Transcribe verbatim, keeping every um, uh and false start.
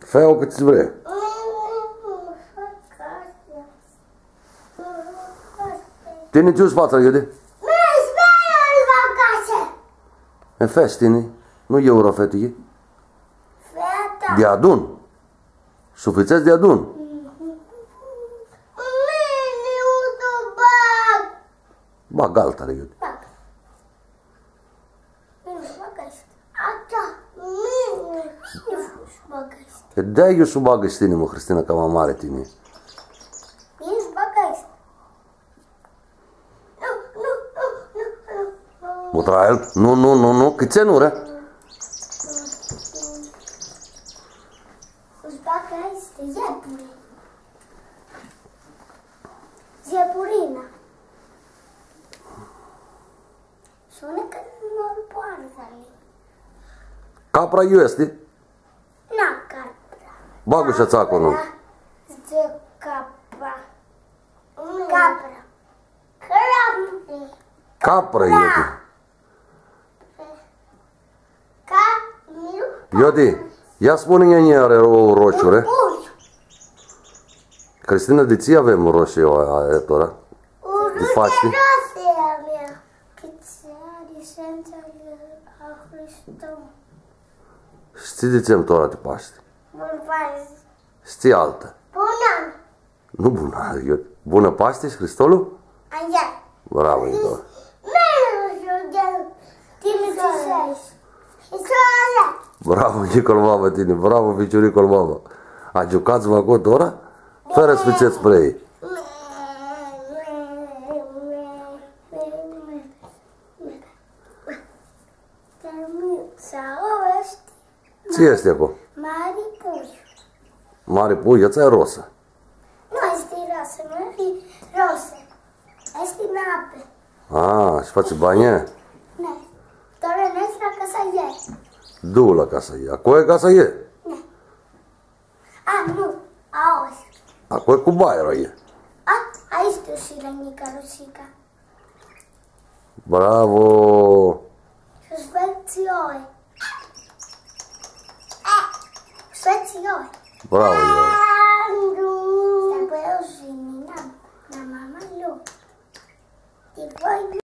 Fã-u cãt tsi vrei. Tini tsi s-fatsi, Iudi? E, feci tini. Nu eu ora fetili. Deadun. S-u fãtsets deadun. Bagã altã, Iudi. Mini s-bag aestã. Aestã, mini, mini s-bag aestã. E, di-aia s-u bagã shi tini, mã, Hristina, cama mari tini. Mini s-bag aestã. Nu, nu, nu, nu, nu, nu. Mutrea el? Nu, nu, nu, nu, cãtse nu, re? S-bag aestã, iepuri. Iepurina. Sunã ca nãrpoardzãli. Capra iu easti? Na, capra. Bagã shi atsea aclo. Dzãc capra. Capra. Capra. Capra iu easti. Ca, nu. Iodi, ia spuni-nji, nji ari ou roshu, re? Ui. Cristina, di tsi avem roshu, a, a, e, tora? Di Pashti? Roshu a mea. Cã tsi ari sãndzili a Hristo. Shi tsi dzãtsem tora di Pashti? Bun Pashti. Shi tsi altã? Bunã. Nu bunã, eu, bunã Pashti shi Hristolu? Aia. Bravo, Nicola. Bravo, Nicola, mamã, tini, bravo, ficiuricul, mamã. Agiucats-vã aclo tora? Fãrã s-fãtsets prei. Tsi easti aclo? Mari pui. Mari pui, atsea e rosã. Nu easti rosã, nu easti rosã. Easti apã. A, shi fatsi banjã? Ne. Tora neshu la casa ei. Du la casa ei. Aclo e casa ei? Ne. A, nu. Aoa. Aclo e cu baia ei. A, aoa easti shi la Nicarusica. Bravo! Sfântioi. Sfântioi. Bravo, Io.